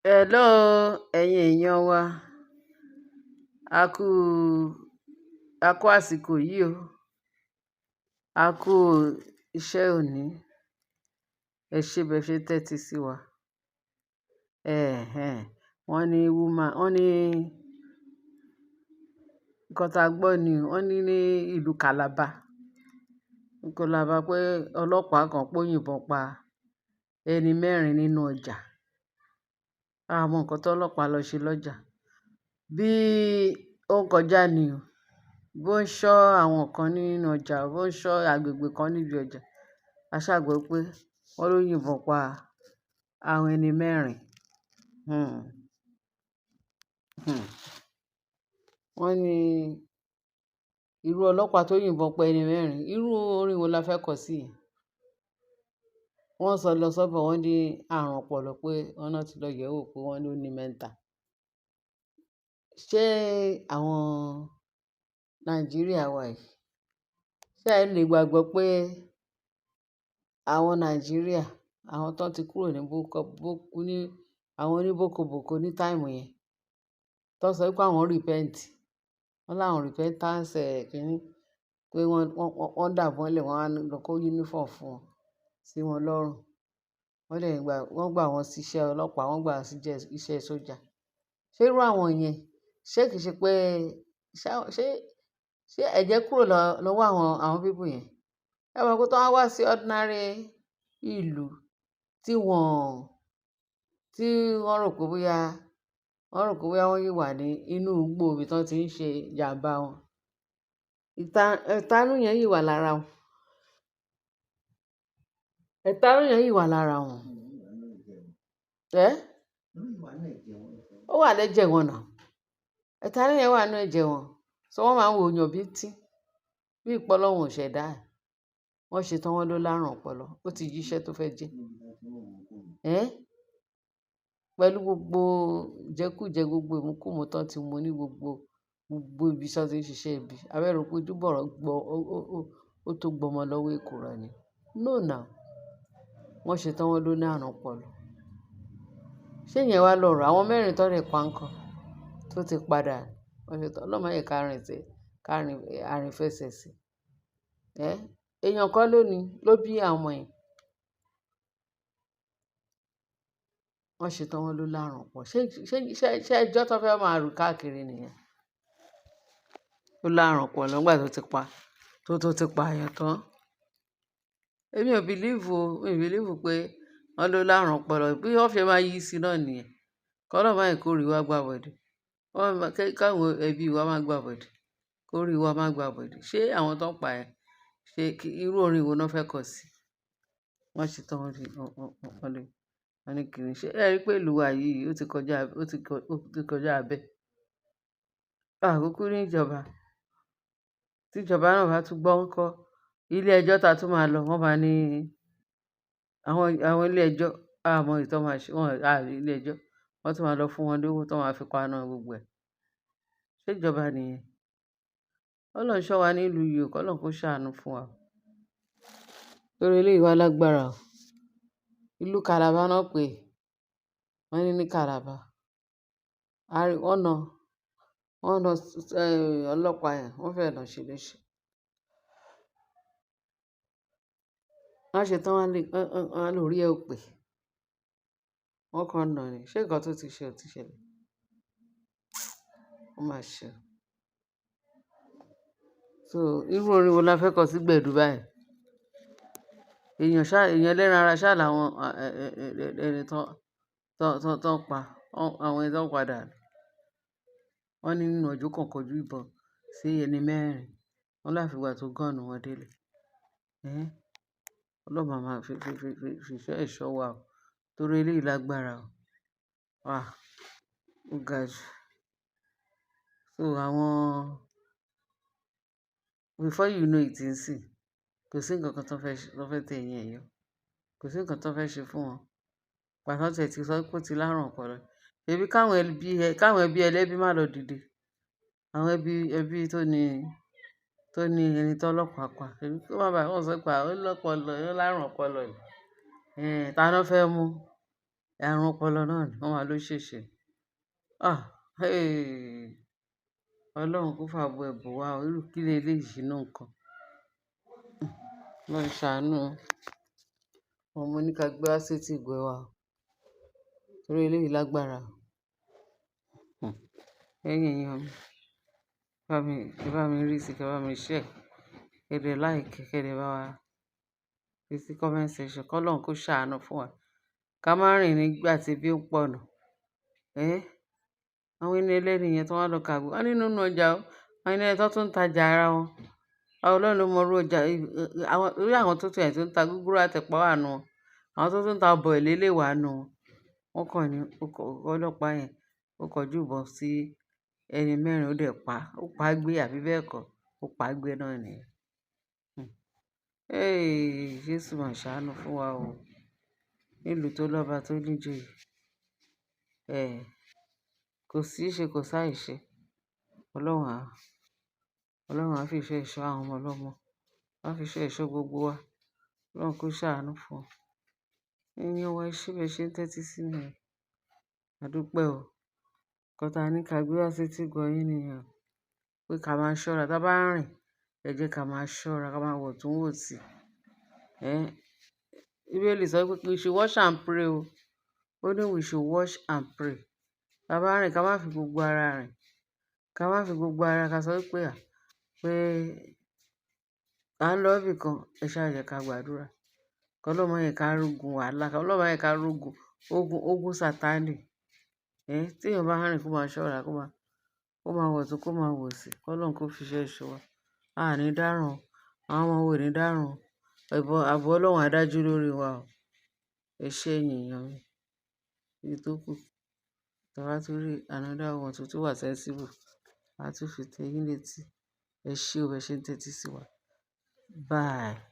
Hello ẹ̀yin èèyàn wa, a kú a kú àsìkò yìí o, a kú iṣẹ́ òní. Ẹ ṣé bẹ ṣe ń tẹ́tí sí wa. Ẹ̀hẹn, wọ́n ní woman, wọ́n ní nǹkan tá a gbọ́ ni wọ́n ní ní ìlú Calabar, Calabar pé ọlọ́pàá kan pé ó yìnbọn pa ẹni mẹ́rin nínú ọjà. A mọ nǹkan tó ọlọ́pàá lọ ṣe lọ́jà. Bí ó ń kọjá ni o, bó ń ṣọ́ àwọn kan nínú ọjà, bó ń ṣọ́ agbègbè kan níbi ọjà. A ṣà gbọ́ pé wọ́n ló yìnbọn pa àwọn ẹni mẹ́rin. Hmm. Hmm. Wọ́n ní irú ọlọ́pàá tó yìnbọn pa ẹni mẹ́rin, irú orin wo la fẹ́ kọ sí i? Wọ́n sọ lọ sọ́bọ̀ wọ́n ní àrùn ọpọlọ pé wọ́n náà ti lọ yẹ̀wò pé wọ́n ló ní mental. Ṣé àwọn Nàìjíríà wa yìí, ṣé ẹ lè gbàgbọ́ pé àwọn Nàìjíríà, àwọn tó ti kúrò ní boko, boko ní àwọn oníbókobòko ní time yẹn, tó sọ pé àwọn repent, wọ́n láwọn repentance kìíní, pé wọ́n dàbọ́n lẹ̀, wọ́n á lọ kó uniform fún wọn sí wọn lọ́rùn. Wọ́n dẹ̀ gbà, wọ́n gbà wọ́n sí iṣẹ́ ọlọ́pàá, wọ́n gbà wọ́n sí iṣẹ́ sójà. Ṣé irú àwọn yẹn, ṣé kìí ṣe pé ṣé, ṣé ẹ̀jẹ̀ kúrò lọ́wọ́ àwọn people yẹn? Ẹ mọ̀ pé tí wọ́n wá sí ordinary ìlú tí wọ́n, tí wọ́n rò pé bóyá, wọ́n rò pé bóyá wọ́n yìí wà ní inú igbó ibi tí wọ́n ti ń ṣe ìjàmbá wọn. Ìtanú yẹn yìí wà lára wọn. Ìtanú yẹn yìí wà lára wọn. Ẹ́? Ó wà lẹ́jẹ̀ wọn náà. Ìtanú yẹn wà nínú ẹ̀jẹ̀ wọn. So wọ́n máa ń wo èèyàn bí tí, bí ìpọ́ Ọlọ́run ò ṣẹ̀dá ẹ̀. Wọ́n ṣe tán wọ́n ló lárùn ọpọlọ. Ó ti jíṣẹ́ tó fẹ́ jẹ́. Ẹ́? Pẹ̀lú gbogbo ìjẹkújẹ, gbogbo ìmukúmu tó ti mu ní gbogbo, gbogbo ibi tí wọ́n ti ń ṣiṣẹ́ ibi. A fẹ́ rò pé ojúbọ̀rọ̀ gbọ́, ó tó gbọmọ lọ́wọ́ èkùrọ́ ni. No now. Wọ́n ṣe tán wọ́n ló ní àrùn ọpọlọ. Ṣé ìyẹn wá lọ̀rọ̀? Àwọn mẹ́rin tó lè pa ńkọ́ tó ti padà. Wọ́n ṣe tán. Ọlọ́run má jẹ́ ká rìn tẹ́, ká rìn, àrìn fẹsẹ̀ sí. Ẹ́? Èèyàn kan ló ní, ló bí àwọn ọmọ yẹn. Wọ́n ṣe tán wọ́n ló lárùn ọpọlọ. Ṣé ẹjọ́ tó fẹ́ máa rù káàkiri nìyẹn? Ó lárùn ọpọlọ nígbà tó ti pa, tó ti pa èèyàn tán. Èmi ò believe o, mi ò believe pé wọ́n ló lárùn ọpọlọ. Bí wọ́n ṣe máa yí sí náà nìyẹn. Kọ́ má jẹ́ kó rí wa gbàbọ̀dè. Wọ́n máa káwọn ẹbí wa má gbàbọ̀dè. Kó rí wa má gbàbọ̀dè. Ṣé àwọn tó ń pa ẹ, ṣé kí, irú orin wo náà fẹ́ kọ sí? Wọ́n ṣe tán wọ́n ní, wọ́n ní, wọ́n ní kìíní. Ṣé ẹ rí pé ìlú wa yìí ó ti kọjá, ó ti kọjá bẹ́ẹ̀? A kúkú ní ìjọba. Tí ìjọba náà bá tún gbọ́ ńkọ́, ilé ẹjọ́ ta tún máa lọ, wọ́n máa ní àwọn ilé ẹjọ́, a mọ èyí tó máa ṣe, wọ́n, a rí ilé ẹjọ́. Wọ́n tún máa lọ fún wọn lówó tó máa fi paná gbogbo ẹ̀. Ṣé ìjọba nìyẹn? Ọlọ́run ṣọ́ wa ní ìlú yìí o, kọ́ Ọlọ́run kó ṣàánú fún wa. Torí eléyìí wá lágbára o. Ìlú Calabar náà pé, wọ́n ní ní Calabar. A rí, wọ́n na, wọ́n na, ọlọ́pàá yẹn, wọ́n fẹ́ lọ ṣe léṣe. Wọ́n ṣe tán wọ́n lè, wọ́n lórí ẹ ò pé. Wọ́n kàn ń nà ni. Ṣé nǹkan tó ti ṣe ò ti ṣẹlẹ̀? Ó máa ṣe. So irú orin wo la fẹ́ kọ sí gbẹ̀du báyìí? Èèyàn ṣá, èèyàn ẹlẹ́ran ara ṣá làwọn ẹni tó, tó ń pa, àwọn ẹni tó ń padà. Wọ́n ní nínú ọjọ́ kan kọjú ìbọn sí ẹni mẹ́rin. Wọ́n láfi ìgbà tó gọ́ọ̀nù wọn délé. Ẹ́? Ọlọ́run máa máa fi ìṣọ́ ẹ̀ṣọ́ wa o. Torí eléyìí lágbára o. Ah! Ó ga jù. So àwọn before you know it nsìn, kò sí nǹkan kan tó fẹ́ ṣe, tó fẹ́ tẹ ẹ̀yìn ẹ̀ yọ. Kò sí nǹkan tó fẹ́ ṣe fún wọn. Pàtó tí ẹ ti sọ pé ó ti lárùn ọpọlọ. Ṣebí káwọn ẹbí ẹ, káwọn ẹbí ẹlẹ́bí má lọ dìde. Àwọn ẹbí, ẹbí tó ní ẹni tó ọlọ́pàá pa. Ṣebí kó má bá wọ́n sọ pé ó lọ́pọlọ, ó lárùn ọpọlọ yìí. Ẹ̀n, ta ló fẹ́ mú? Àrùn ọpọlọ náà ni wọ́n máa ló ṣèṣe. Ah! Hey! Ọlọ́run kó fàbọ̀ ẹ̀ bò wá o. Irú kí leléyìí inú nǹkan. Ọlọ́run ṣàánú o. Òun mo ní ká gbé wá sétí ìgbọ́ wa o. Torí eléyìí lágbára. Ẹ̀yin èèyàn mi, ẹ bá mi rí sí, kí ẹ bá mi share, kí ẹ dẹ̀ like, kí ẹ dẹ̀ bá wa fi sí comment section. Kí Ọlọ́run kó ṣàánú fún wa. Ká má rìn nígbà tí ebi ń pọ̀nà. Ẹ́, àwọn ẹni ẹlẹ́ni yẹn tó wá lọ kàwé. Wọ́n ní nínú ọjà o. Àwọn ẹni ẹlẹ́ni tó tún ń tajà ara wọn. Ọlọ́run ló mọ irú ọjà. Àwọn, irú àwọn tó tún ẹ̀ tó ń ta gúgúrú àti ẹ̀pà wà nínú wọn. Àwọn tó tún ń ta bọ̀lì lè wà nínú wọn. Wọ́n kàn ní ọlọ́pàá yẹn, ó kọjú ìbọn sí ẹni mẹ́rin ó dẹ̀ pa. Ó pa gbé àbí bẹ́ẹ̀ kọ́. Ó pa gbé náà ni. Hey! Jésù máa ṣàánú fún wa o. Nílùú tó lọ́ba tó níjoyè. Ẹ̀, kò sí ṣe kò sáì ṣe. Ọlọ́run á, Ọlọ́run á fi ìṣọ́ ẹ̀ṣọ́ àwọn ọmọ ọlọ́mọ. Á fi ìṣọ́ ẹ̀ṣọ́ gbogbo wa. Ọlọ́run kó ṣàánú fún wa. Ẹ̀yin wa, ẹ ṣé bí ẹ ṣe ń tẹ́tí sí mi. A dúpẹ́ o. Nǹkan tí a ní ká gbé wá sétí ìgbọ́ yín nìyẹn. Pé ká máa ṣọ́ra. Tí a bá ń rìn, ẹ jẹ́ ká máa ṣọ́ra, ká máa wọ̀tún wòsì. Ẹ́, Bíbélì sọ pé we should watch and pray o. Ó ní we should watch and pray. Tí a bá ń rìn, ká má fi gbogbo ara rìn. Ká má fi gbogbo ara ká sọ wípé à, pé à ń lọ ibìkan, ẹ ṣá jẹ́ ká gbàdúrà. Kí Ọlọ́run má jẹ́ ká rógun wàhálà, kí Ọlọ́run má jẹ́ ká rógun ogun, ogun Sataní. Ẹ́, tí èèyàn bá ń rìn kó máa ṣọ́ra, kó máa wọ̀tún, kó máa wòsì. Kí Ọlọ́run kó fi ìṣọ́ ẹ̀ṣọ́ wa. A ní dáràn o. Àwọn ọmọ wa ò ní dáràn o. Ààbò Ọlọ́run á dájú lórí wa o. Ẹ ṣé ẹ̀yin èèyàn mi. Èyí tó kù. Tí a bá tún rí another one tó tún wà sensible, a tún fi tẹ yín létí. Ẹ ṣé o, bí ẹ ṣe ń tẹ́tí sí wa. Bye.